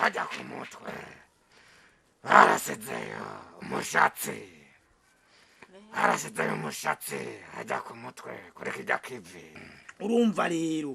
Hajya ku mutwe barasizeyo umushatsi, barasizeyo umushatsi hajya ku mutwe kuri kijya kivi. Urumva rero,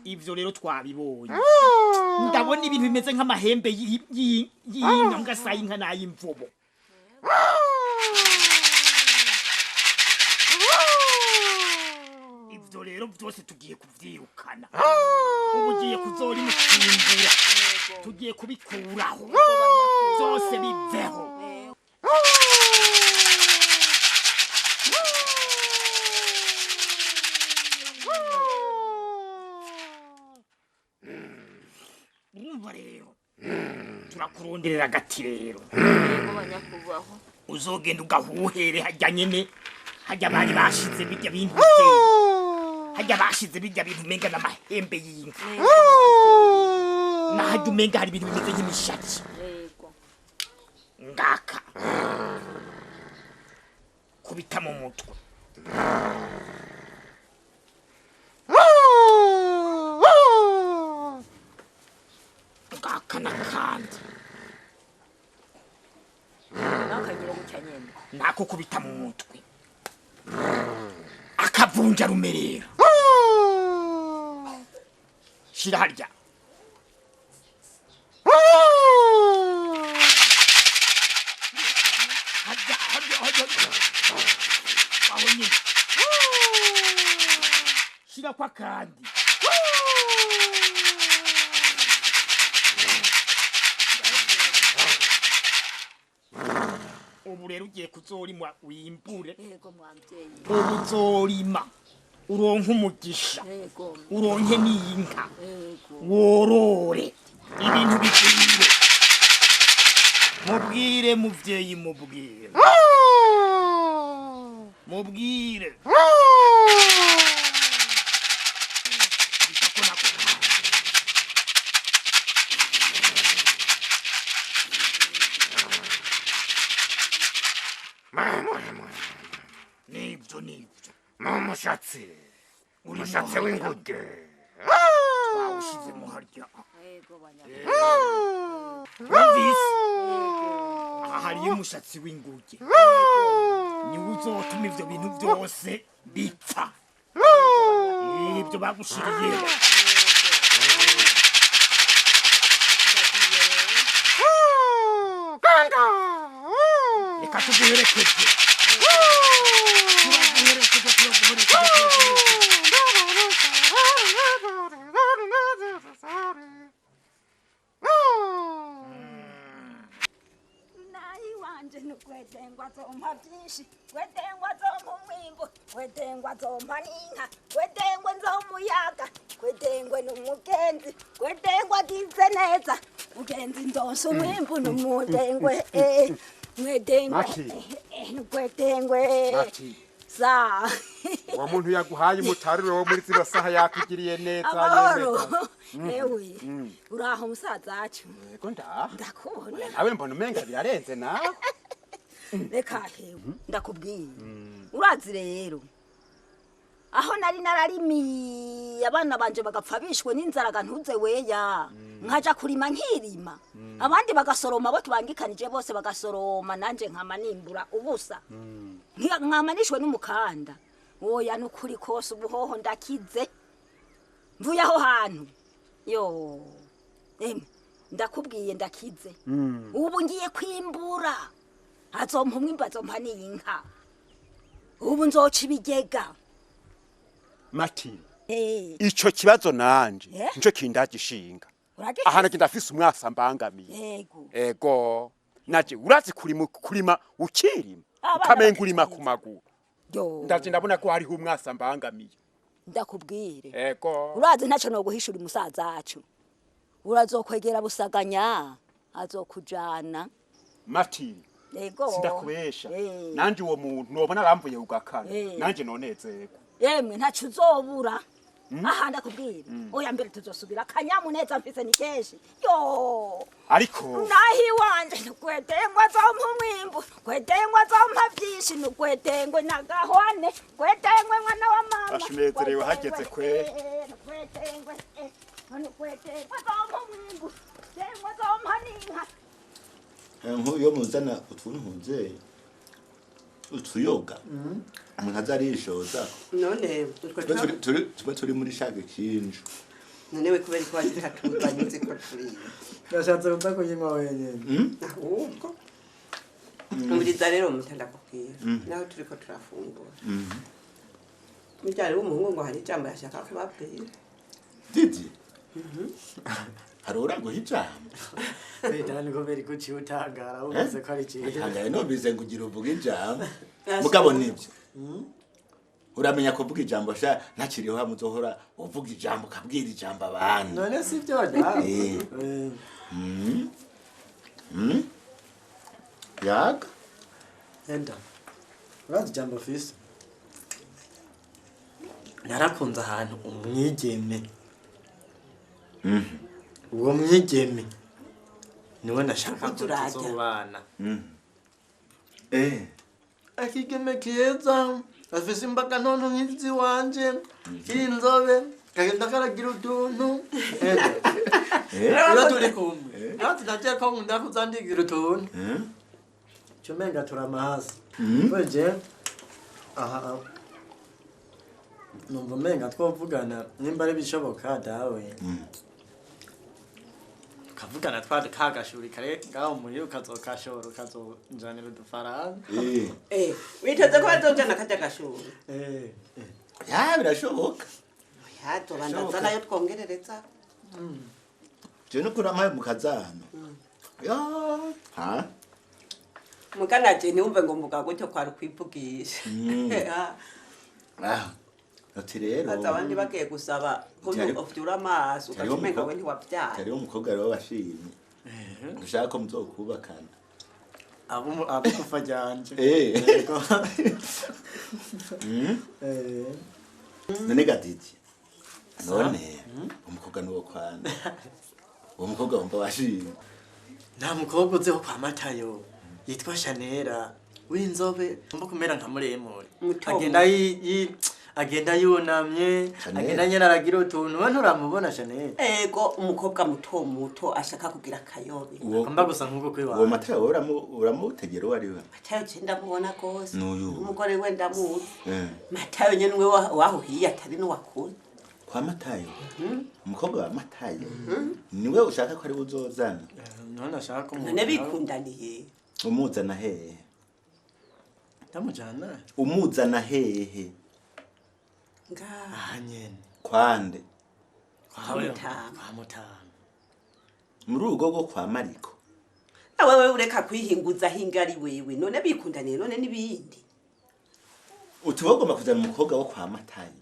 ivyo rero twabibonye. Ndabona ibintu bimeze nk'amahembe y'inka, ngasa y'inka n'ay'imvubu. Ivyo rero vyose tugiye kuvyirukana. Ubu ugiye kuzora imusimbura, tugiye kubikuraho byose, biveho. Urumva rero, turakuronderera agati rero. Yego banyakubahwa. Uzogenda ugahuhere hajya nyene, hajya bari bashize bijya bintu, hajya bashize bijya bintu umenga n'amahembe y'inka, nahajya umenga hari ibintu bimeze nk'imishatsi. Yego. Ngaka kubita mu mutwe. Ngaka n'akandi. Nakagira gutya nyene. Nako kubita mu mutwe akavunja rumerera. Shira harya. Harya, harya, harya, aho nyine shira kwa kandi. Ubu rero ugiye kuzorima wimbure. Yego mwabyeyi. Ubu uzorima uronke umugisha. Yego. Uronke n'inka. Yego. Worore ibintu bigwire. Mubwire muvyeyi, mubwire, mubwire. Bitako nako. Nibyo, nibyo. Ni umushatsi, umushatsi w'inguge. Twawushizemo harya. Yego banyakubahwa. Wumvise, aha hariyo umushatsi w'inguge, niwe uzotuma ivyo bintu byose bipfa, ibyo bagushiriyeho. Reka tuguherekeze, turaguherekeje, turaguherekeje, turaguherekeje. Nayi wanje nukwedengwa zompa byinshi, wedengwa zompa umwimbu, wedengwa zompa n'inka, wedengwe nzomuyaga, wedengwe n'umugenzi, wedengwa agize neza mugenzi, ndonsa umwimbu n'umudengwe, mwedengwe. Mati. Nukwedengwe. Mati. Sa. Uwo muntu yaguhaye umutarure wo muri zino saha yakugiriye neza. Amahoro. Yemeza. Ewe, uraho musaza wacu? Yego, ndaha. Ndakubona. Nawe mbona umenga birarenze nawe. Reka hewe, ndakubwiye, urazi rero aho nari nararimiye abana banje bagapfa bishwe n'inzara, ntuze weya, nkaja kurima nkirima, abandi bagasoroma, abo tubangikanije bose bagasoroma, nanje nkama nimbura ubusa, nkama nishwe n'umukanda. Oya, nukuri kose ubuhoho ndakize, mvuye aho hantu yo. Emwe, ndakubwiye, ndakize. Ubu ngiye kwimbura, azompa umwimbu, azompa n'inka, ubu nzoca ibigega. Mati, Eh, ico kibazo nanje Eh? nico kindagishinga. Uragifise? Ahantu ndafise umwasa mbangamiye. Yego. Ego, naje urazi kurima, kurima ukirima Abana ukamenga urima bakiteza. ku maguru. Yo. Ndaje ndabona ko hariho umwasa mbangamiye. Ndakubwire. Ego. Urazi ntacyo noguhishura umusaza wacu, urazokwegera Busaganya azokujana. Mati, Yego. sindakubesha, Eh. nanje uwo muntu nobona aramvuye ugakana, Eh. nanje nonezerwa. Yemwe, ntacyo uzobura aha, ndakubwira. Oya, mbere tuzosubira, akanyamuneza mfise ni kenshi yo. Ariko Naho iwanje nukwedengwa azompa umwimbu, kwedengwa azompa byinshi, nukwedengwe nagahwane, kwedengwe mwana wa mama. Ashinezerewe hageze kwe. Nukwedengwe, nukwedengwe azompa umwimbu, dengwe azompa Nk'uyo muzana utuntu ntuze utuyoga umuntu aza arishoza. None utwo Tuba turi muri shaka kinju. None we kubera ko wazitatuzanye uzi ko turi Nashatse kuza kuyinywa wenyine. Ahubwo umviriza rero muta, ndakubwira naho turiko turafungura, mubyari w'umuhungu ngo hari ijambo yashaka kubabwira. Didi, hari uraguha ijambo? Leta ni kubera ko uciye utangara wumvise ko ari ikintu. Tangaye numvise ngo ugira uvuga ijambo, mugabo nibyo uramenya kuvuga ijambo sha, ntakiriho hamwe uzohora uvuga ijambo, ukabwira ijambo abantu. None si byo da? Eh. Yaga. Enda. Urazi ijambo fise? Narakunze ahantu umwigeme. Uwo mwigeme niwe nashaka ko Turarya. tuzobana. Eh. Akigeme keza, afise imbaga ntonto nk'iziwanje, k'inzobe, kagenda karagira utuntu. Enda. Eh. Iyo turi kumwe natwe nagiye ko nkunda kuzandigira utuntu cumenga turama hasi weje aha, numva umenga twovugana nimba ari bishoboka dawe, tukavugana twari kagashuri kare ngaho muhira, ukazokashora ukazonjanira udufaranga. Eh. Eh, witeze ko bazojana karya gashuri? Eh, eh. Ya, birashoboka. Yazobandaza nayo twongerereza. Je no kuramaye mukazana ya ha. Muganaje ntiwumve ngo mvuga gutyo kwari ukwivugisha. Ah, ati rero Aza abandi bagiye gusaba ko uvyura amaso ugaca umenga we ntiwavyaye. Hariho umukobwa rero washimye ushaka ko muzokubakana. Abo kufa ryanje. Eh. Yego. Eh. None gadidi, none umukobwa nuwo kwana, uwo mukobwa wumva washimye? Nta mukobwa uziho kwa Matayo yitwa Shanera w'inzobe ngomba kumera nka muremure? Muto. Agenda agenda yunamye. Chanel. Agenda nyene aragira utuntu, we nturamubona Shanera? Ego, umukobwa muto muto ashaka kugira akayobe. Uwo agomba gusa nk'uko uwo kwiwawe. Matayo wowe uramutegera uwo ari we? Matayo je ndamubona gose. N'uyu. Umugore we ndamuzi. Eh. Matayo nyene niwe wahuhiye atari n'uwakure. Kwa Matayo, umukobwa wa Matayo niwe ushaka ko ari we uzozana? None ashaka umuntu. None bikundaniye. Umuzana hehe? Ndamujana. Umuzana hehe? Ngaha. Aha nyene. Kwande? Kwa Mutama. Kwa Mutama. Muri urugo rwo kwa Mariko? Nawe wewe ureka kwihinguza hinga ari wewe, none bikundaniye, none n'ibindi. Uti wowe ugomba kuzana umukobwa wo kwa Matayo,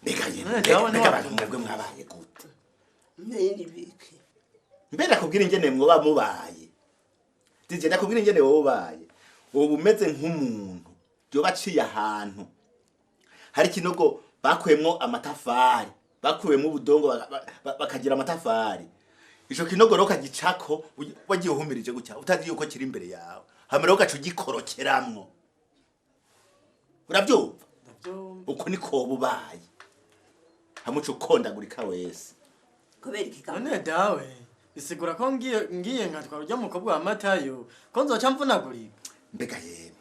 mbega yemwe, None mbega dawe mbega ntiwa- abantu mwebwe mwabaye gute? N'ibiki? Mbe ndakubwira ingene mwoba mubaye, dije ndakubwira ingene wowe ubaye, ubu umeze nk'umuntu yoba aciye ahantu hari ikinogo bakuyemwo amatafari, bakuyemwo ubudongo, bakagira amatafari, ico kinogo rero ukagicako wagiye uhumirije gutya, utazi yuko kiri imbere yawe, hama rero ugaca ugikorokeramwo, uravyumva? Uko niko woba ubaye, hamwe uca ukondagurika wese. Kubera iki? None dawe bisigura ko ngiye nkatwara urya mukobwa wa Matayo ko nzoca mvunagurika? Mbega yemwe,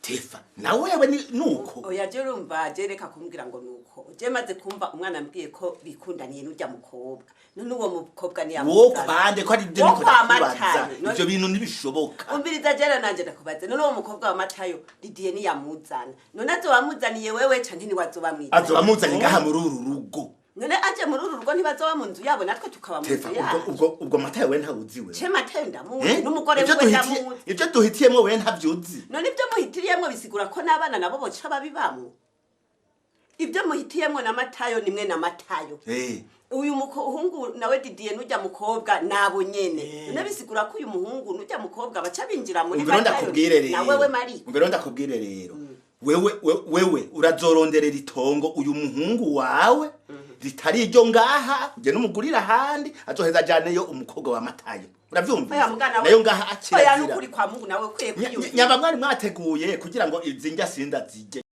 Tifa, nawe wewe ni nuko. Oya, je urumva, je reka kumbwira ngo nuko, je maze kumva umwana ambwiye ko bikundaniye n'urya mukobwa, none uwo mukobwa ni Wo kwande ko ari byo Wo niko kwa ndakubaza. Matayo. Ivyo bintu ntibishoboka. Umviriza jera, nanje ndakubaze, none uwo mukobwa wa Matayo Didiye niyamuzana, none azoba amuzaniye wewe canke ntiwazoba amwizaniye? Azoba amuzanye ngaha muri uru rugo. None aje muri uru rugo, ntibazoba mu nzu yabo, natwe tukaba mu Tefa, nzu ubwo yacu? ubwo Matayo we ntawuzi we? Ce Matayo ndamuzi. Eh? N'umugore Ivyo wiwe ndamuzi. Ivyo duhitiyemwo we ntavyuzi? None ibyo muhitiriyemwo bisigura ko n'abana nabo boca babibamwo? Ibyo muhitiyemwo na Matayo nimwe na Matayo. Eh. Uyu muhungu nawe Didiye n'ujya mukobwa nabo nyene, none bisigura ko uyu muhungu n'ujya mukobwa baca binjira muri Umvira Matayo ndakubwire rero. na wewe Mariko. Umvira ndakubwire rero. Wewe wewe urazoronderera itongo uyu muhungu wawe ritari iryo ngaha, ugende umugurira ahandi, azoheza ajaneyo umukobwa wa Matayo. Uravyumva? Oya mugana we. Nayo ngaha Oya, akirazira. nukuri kwa Mungu nawe ukwiye kwiyumvira. Nyaba mwari mwateguye kugira ngo izi ndya sinda zirye.